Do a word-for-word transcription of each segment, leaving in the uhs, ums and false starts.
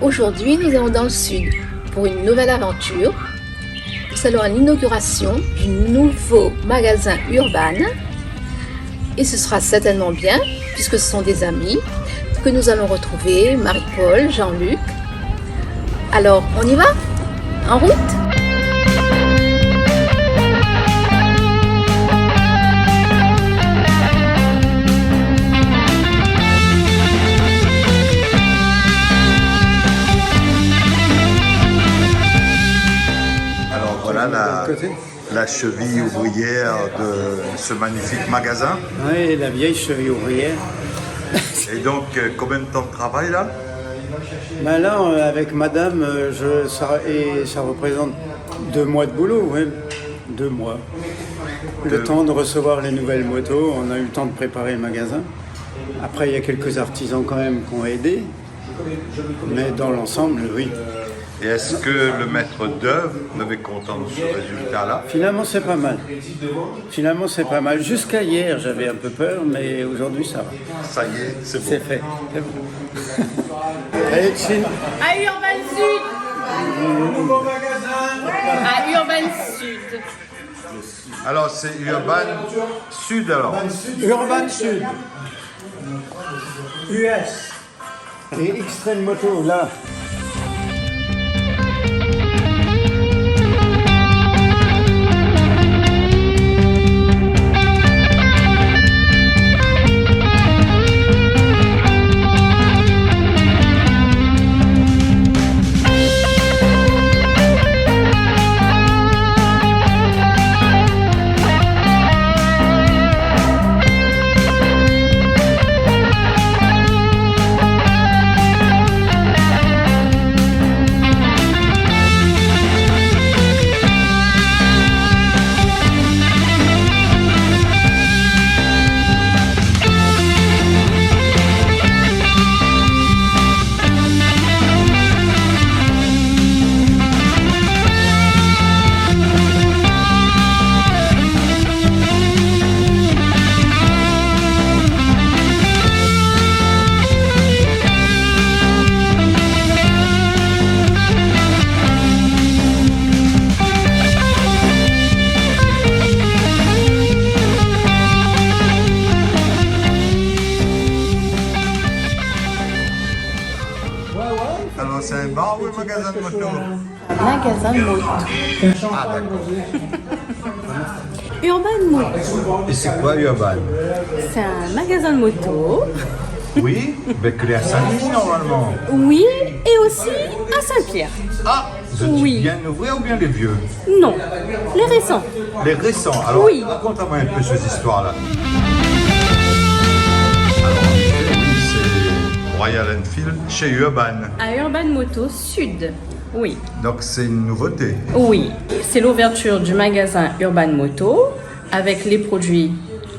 Aujourd'hui, nous allons dans le sud pour une nouvelle aventure. Nous allons à l'inauguration du nouveau magasin Urban. Et ce sera certainement bien, puisque ce sont des amis que nous allons retrouver, Marie-Paul, Jean-Luc. Alors, on y va ? En route ? Alors voilà la, la cheville ouvrière de ce magnifique magasin. Oui, la vieille cheville ouvrière. Et donc, euh, combien de temps de travail là ? Ben là, euh, avec madame, euh, je, ça, et ça représente deux mois de boulot, oui. Deux mois. Le temps de recevoir les nouvelles motos, on a eu le temps de préparer le magasin. Après, il y a quelques artisans quand même qui ont aidé. Mais dans l'ensemble, oui. Et est-ce que le maître d'œuvre devait content de ce résultat-là ? Finalement, c'est pas mal. Finalement, c'est pas mal. Jusqu'à hier, j'avais un peu peur, mais aujourd'hui, ça va. Ça y est, c'est bon. C'est fait. C'est bon. Allez, Chine. À Urban Sud. À Urban Sud. Alors, c'est Urban Sud, alors. Urban Sud. U S. Et Extrême Moto, là. Alors, c'est un bar ou un magasin de moto ? Magasin de moto. Ah, d'accord. Urban Moto. Et c'est quoi Urban ? C'est un magasin de moto. Oui, ben que les à Saint-Denis normalement. Oui, et aussi à Saint-Pierre. Ah, vous êtes bien ouvriers ou bien les vieux ? Non, les récents. Les récents. Alors, oui, raconte-moi un peu ces histoires-là. Alors, en effet, oui, c'est Royal Enfield chez Urban. À Urban Moto Sud. Oui. Donc c'est une nouveauté. Oui, c'est l'ouverture du magasin Urban Moto avec les produits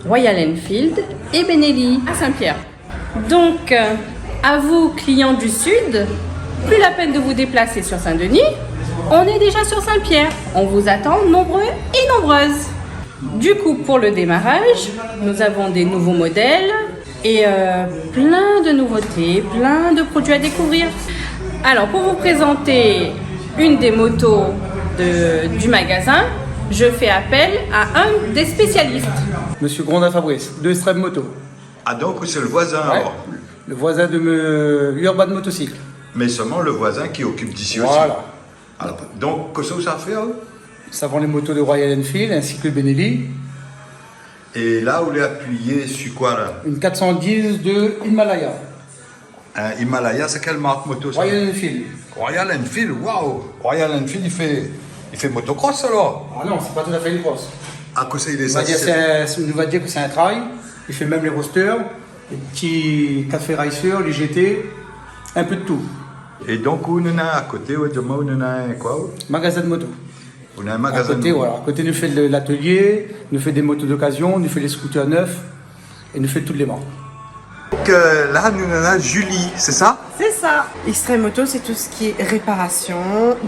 Royal Enfield et Benelli à Saint-Pierre. Donc, euh, à vous, clients du Sud, plus la peine de vous déplacer sur Saint-Denis, on est déjà sur Saint-Pierre. On vous attend nombreux et nombreuses. Du coup, pour le démarrage, nous avons des nouveaux modèles et, euh, plein de nouveautés, plein de produits à découvrir. Alors, pour vous présenter une des motos de, du magasin, je fais appel à un des spécialistes. Monsieur Grondin Fabrice, de Extrême Moto. Ah, donc c'est le voisin, ouais, alors. Le voisin de me-, Urban Motocycle. Mais seulement le voisin qui occupe d'ici aussi. Voilà. Alors, donc, qu'est-ce que ça fait, hein ? Ça vend les motos de Royal Enfield ainsi que Benelli. Et là, vous les appuyez sur quoi, là ? Une quatre cent dix de Himalaya. Un Himalaya, c'est quelle marque moto, ça ? Royal Enfield. Royal Enfield, waouh ! Royal Enfield, il fait, il fait motocross, alors ? Ah non, c'est pas tout à fait une cross. À côté, il est... On va dire, c'est un, on va dire que c'est un trail. Il fait même les roadsters. Lé ti Café Racer, lé G T, in pé de tout. É donk, ou néna a koté, ou di amoin, ou néna in koi, ou ? Magazin de moto. Ou néna in magazin de moto. A koté, voilà. A koté, nou fé de l'atelié, nou fé dé moto d'okazion, nou fé lé scooter nèf, é nou fé tout lé mark. Donk, euh, la, nou néna Julie, sé sa ? C'est ça. Extrême Moto, c'est tout ce qui est réparation,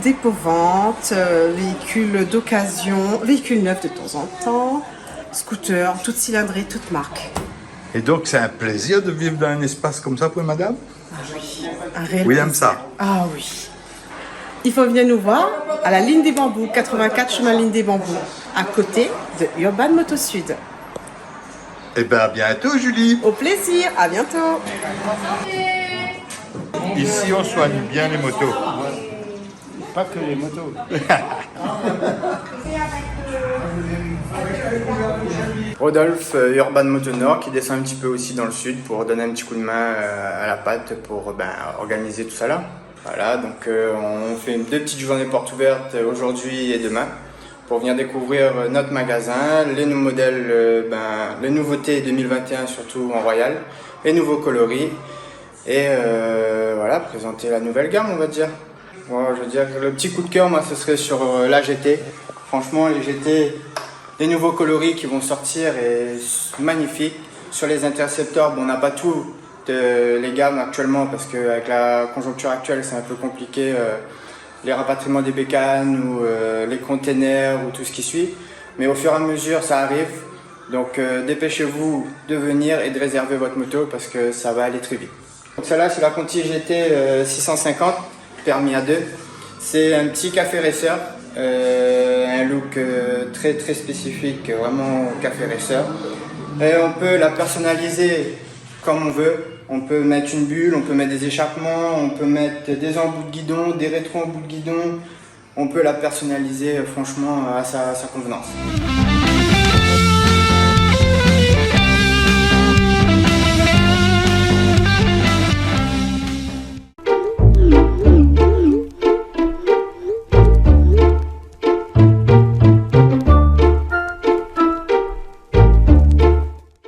dépôt-vente, euh, véhicules d'occasion, véhicules neufs de temps en temps, scooter, toute cylindrée, toute marque. Et donc, c'est un plaisir de vivre dans un espace comme ça pour une madame ? Un réel plaisir. Oui, j'aime ça. Ah oui. Il faut venir nous voir à la Ligne des Bambous, quatre-vingt-quatre chemin Ligne des Bambous, à côté de Urban Moto Sud. Eh ben, à bientôt, Julie. Au plaisir, à bientôt. Ici, on soigne bien les motos. Pas que les motos. Rodolphe, euh, Urban Moto Nord, qui descend un petit peu aussi dans le sud pour donner un petit coup de main, euh, à la pâte pour, ben, organiser tout ça là. Voilà, donc, euh, on fait deux petites journées portes ouvertes, euh, aujourd'hui et demain pour venir découvrir, euh, notre magasin, les nouveaux modèles, euh, ben, les nouveautés deux mille vingt et un, surtout en Royal, les nouveaux coloris. Et, euh, voilà, présenter la nouvelle gamme, on va dire. Moi, je veux dire, le petit coup de cœur, moi, ce serait sur, euh, la G T. Franchement, les G T, les nouveaux coloris qui vont sortir est magnifique. Sur les Interceptors, bon, on n'a pas tout de, les gammes actuellement parce que avec la conjoncture actuelle, c'est un peu compliqué, euh, les rapatriements des bécanes ou, euh, les containers ou tout ce qui suit. Mais au fur et à mesure, ça arrive. Donc, euh, dépêchez-vous de venir et de réserver votre moto parce que ça va aller très vite. Donc celle-là, c'est la Conti G T, euh, six cent cinquante, permis A deux. C'est un petit café racer, euh, un look, euh, très, très spécifique, vraiment café racer. Et on peut la personnaliser comme on veut. On peut mettre une bulle, on peut mettre des échappements, on peut mettre des embouts de guidon, des rétros embouts de guidon. On peut la personnaliser, euh, franchement, à sa, à sa convenance.